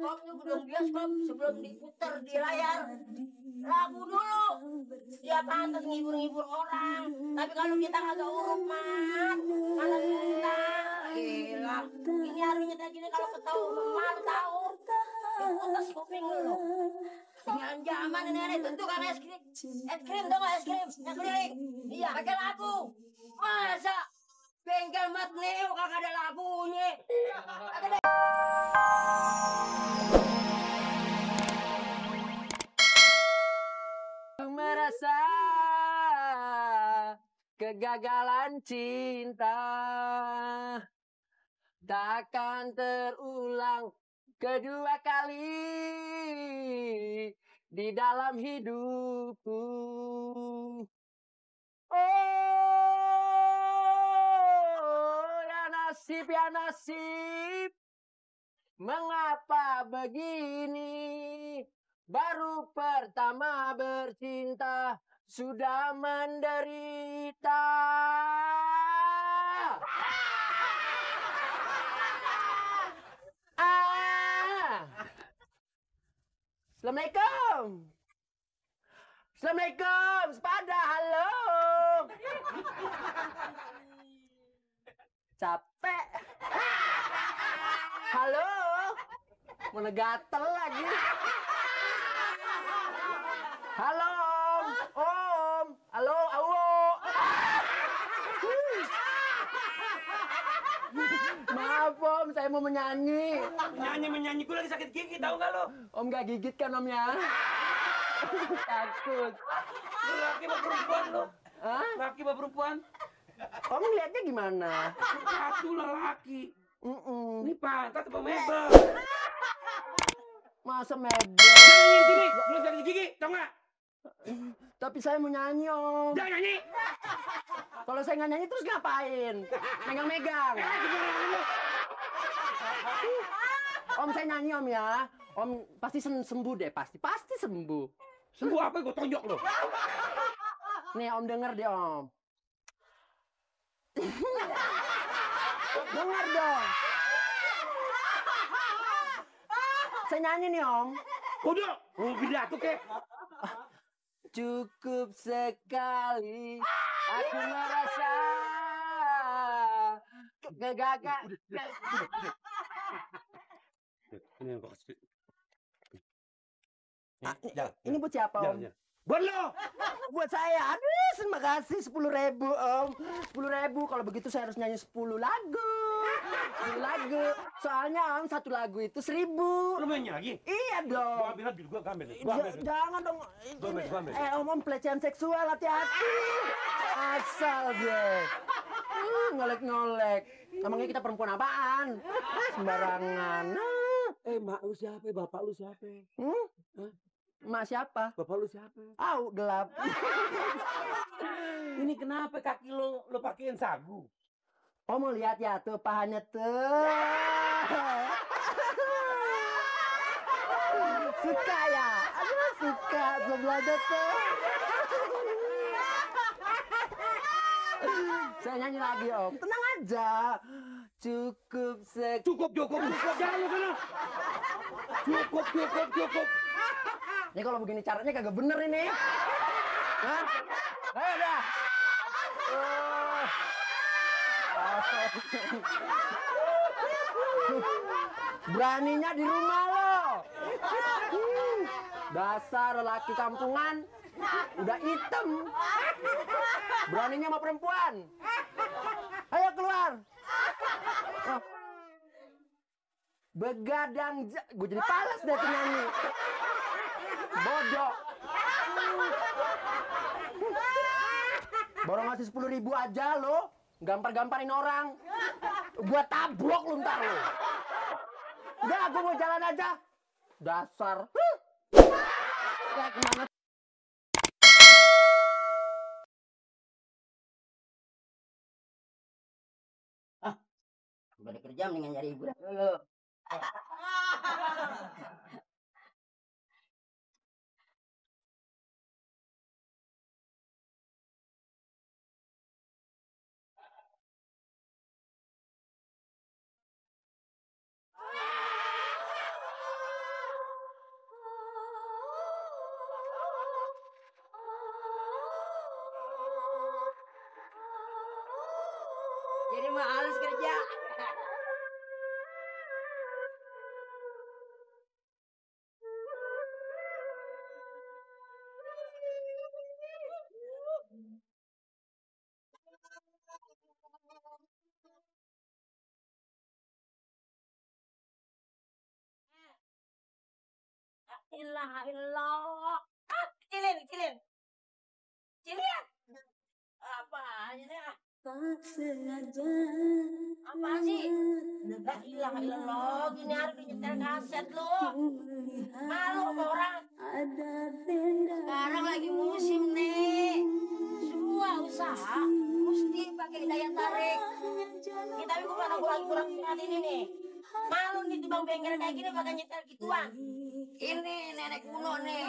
bioskop sebelum diputar di layar. Lagu dulu setiap pantas ngibur-ngibur orang. Tapi kalau kita kagak urut mat, mana kita gila. Ini harusnya kayak gini kalau ketawa malu tahu. Putas kuping dulu. Jangan ini tentu kan es krim dong es krim yang keliling. Iya pakai lagu. Masa bengkel mat Neo kagak ada lagunya. Merasa kegagalan cinta takkan terulang kedua kali di dalam hidupku. Oh, ya nasib, mengapa begini? Baru pertama bercinta sudah menderita. Assalamualaikum. Assalamualaikum, sepada halo. Capek. Halo. Mana gatel lagi. Halo Om. Halo Awo. Maaf Om, saya mau menyanyi. Menyanyi, gue lagi sakit gigi, tahu nggak lo? Om nggak gigit kan Om ya? Takut. Lu laki apa perempuan lo? Hah? Laki apa perempuan? Om lihatnya gimana? Satu laki. Ini pantat apa mebel? Masa mebel? Nyanyi sini, lu sakit gigi, tau nggak? Tapi saya mau nyanyi Om. Jangan nyanyi. Kalau saya nggak nyanyi terus ngapain? Megang-megang. Om saya nyanyi Om ya. Om pasti sembuh deh, pasti sembuh. Sembuh apa? Gue tonjok lo. Nih Om denger deh Om. Dengar dong. Saya nyanyi nih Om. Udah, mau pidato kek. Cukup sekali aku merasa kegagalan. Ini yang kasih. Ini buat siapa Om? Buat lo. Buat saya. Aduh, terima kasih 10.000 Om. 10.000. Kalau begitu saya harus nyanyi 10 lagu. 10 lagu. Soalnya Om satu lagu itu 1.000. Lo mau nyanyi lagi? Iya dong. Gua ambil bil, gua ambil. Jangan dong. Gua ambil. Om pelecehan seksual, hati-hati. Asal deh. Ngolek-ngolek. Emangnya kita perempuan apaan? Sembarangan. Mak lu siapa? Bapak lu siapa? Mak siapa? Bapak lu siapa? Gelap. Ini kenapa kaki lo pakein sagu? Oh mau lihat ya tuh pahanya tuh. Suka ya? Aduh suka sebelahnya tuh. Saya nyanyi lagi Om. Tenang aja. Cukup. Jangan lu sana. Cukup. Ini kalau begini caranya kagak bener ini. Hah? Ayo dah. Beraninya di rumah lo. Dasar lelaki kampungan. Udah hitam. Beraninya sama perempuan. Ayo keluar. Begadang. Gue jadi pales deh tuh nyanyi. Bodoh. Baru ngasih 10.000 aja lo. Gampar-gamparin orang. Gua tablok lu ntar lo. Udah, gua mau jalan aja. Dasar. Ya kemana? Udah ada kerja mendingan nyari hiburan dulu. Jadi males kerja. Ilah ilah. Ah, kecilin, kecilin. Kecilin. Apa ini? Apa sih? La ilah ilah. Gini harus nyetel kaset lo. Malu sama orang. Sekarang lagi musim nih. Semua usaha mesti pakai daya tarik. Kita tapi bukan aku lagi kurang sehat ini nih. Malu nih di bang bengkel kayak gini pakai nyetel gituan. Ini nenek kuno nih.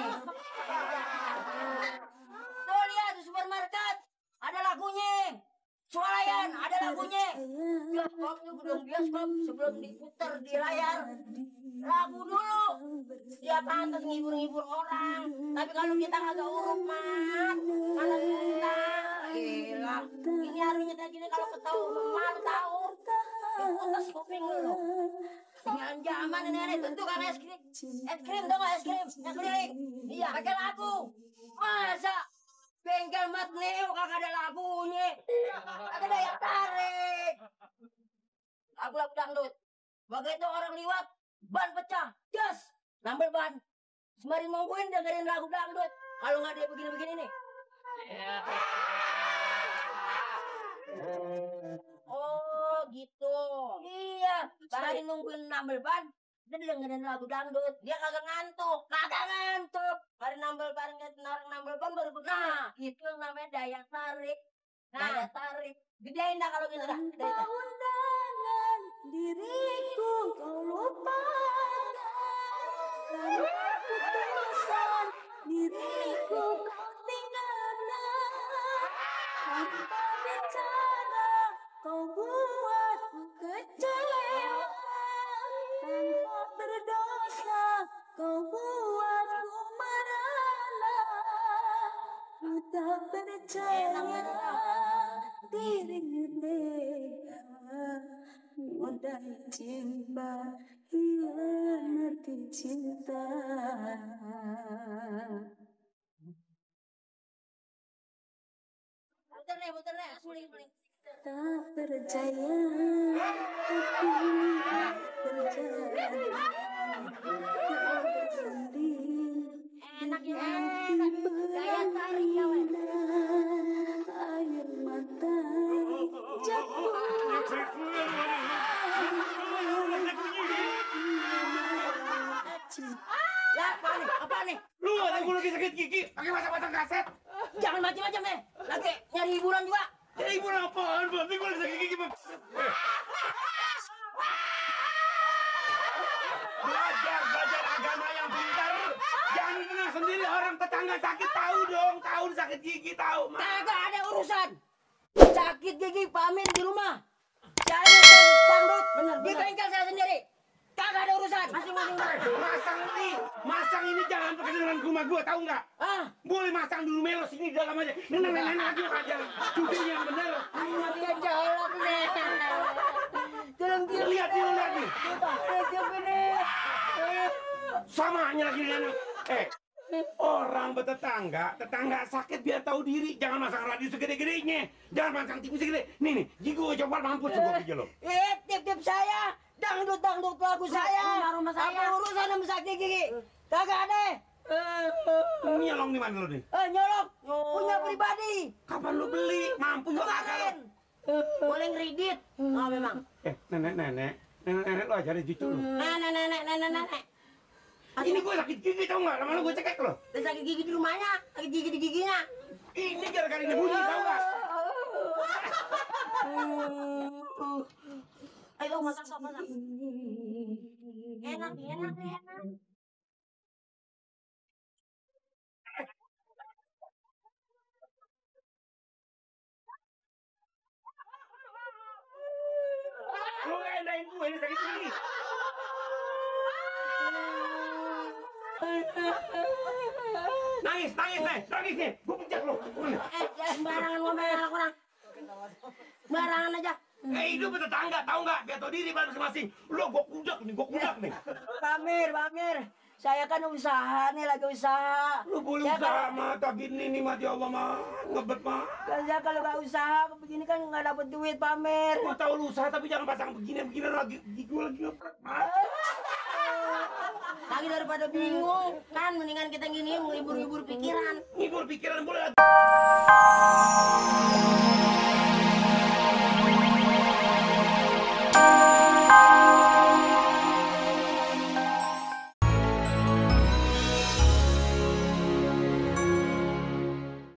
Tuh lihat di supermarket ada lagunya. Swalayan ada lagunya. Bioskop itu gedung bioskop sebelum diputar di layar. Lagu dulu. Dia pantas ngibur-ngibur orang. Tapi kalau kita kagak urut mat, mana kita? Gila. Ini harus nyetel gini kalau ketahuan malu tahu. Diputas kuping dulu. Dengan zaman nenek tentu kan es krim. Es krim dong es krim. Yang keliling. Iya pakai lagu. Masa bengkel mat neo kagak ada lagunya. Kagak daya tarik. Lagu-lagu dangdut. Begitu orang liwat, ban pecah. Jas, nambel ban. Sembari nungguin dengerin lagu dangdut. Kalau nggak dia begini-begini nih. Oh gitu. Iya, sembari nungguin nambel ban, dia dengerin lagu dangdut. Dia kagak ngantuk. Kagak ngantuk. Hari nambel ban, orang nambel ban baru. Nah, itu yang namanya daya tarik. Daya tarik. Gedein dah kalau gitu dah. Gedein dah. Undangan diriku kau lupakan, lalu keputusan diriku kau tinggalkan. Tanpa bicara kau buatku kecewa, tanpa berdosa kau buatku merana. Ku tak percaya dirimu mudah cinta hianati cinta. Puter nih, suling. Tak percaya tapi terjadi sendiri. Enak ya, enak. Daya tarik ya, weh. Air mata jatuh. Ya, apa nih? Lu ada gue lagi sakit gigi, pakai pasang-pasang kaset. Jangan macam-macam nih. Lagi nyari hiburan juga. Jadi ibu apaan, Bang? Gue lagi sakit gigi, Bang. Belajar agama yang pintar. Jangan tenang sendiri, orang tetangga sakit tahu dong, tahu sakit gigi tahu. Kagak ada urusan. Sakit gigi pamit di rumah. Saya nyetel dangdut. Bener. Di bengkel saya sendiri. Kagak ada urusan. Masing-masing. Masang ini jangan pakai dengan rumah gua, tahu nggak? Ah, Boleh masang dulu melos ini di dalam aja. Nenek aja aja. Cuci yang bener. dia colok nih. Tolong dia Lihat nih. siapa nih? Samanya lagi dengan orang tetangga sakit biar tahu diri. Jangan masang radio segede-gedenya. Jangan masang TV segede. Nih, gigi gua coba mampus gua gigi lo. Tip saya. Dangdut lagu saya. Rumah saya. Apa urusan sama sakit gigi? Kagak ada. Nyolong di mana lo nih? Nyolong. Punya pribadi. Kapan lo beli? Mampu juga kagak lo? Boleh ngeridit. Oh memang. Nenek lo ajarin cucu lo. Nenek. Ini gue sakit gigi tau nggak? Lama-lama gue cekek lo. Sakit gigi di rumahnya, sakit gigi di giginya. Ini gara-gara ini bunyi tau nggak? Ayo masak apa masak? Enak. Lu endain gue ini sakit gigi. Nangis nih. Gue pijak lo. Sembarangan ngomel anak orang. Sembarangan aja. Hidup bertetangga, tahu nggak? Biar tahu diri masing-masing. Lo gua kudak nih. Pamer. Saya kan usaha nih, lagi usaha. Lu boleh usaha mah, tapi ini mah ya Allah mah ngebet mah. Kan saya kalau nggak usaha begini kan nggak dapat duit, Pamer. Gua tahu lu usaha tapi jangan pasang begini lagi. Gua lagi ngepret mah. Lagi daripada bingung, kan mendingan kita gini menghibur-hibur pikiran. Ngibur pikiran boleh.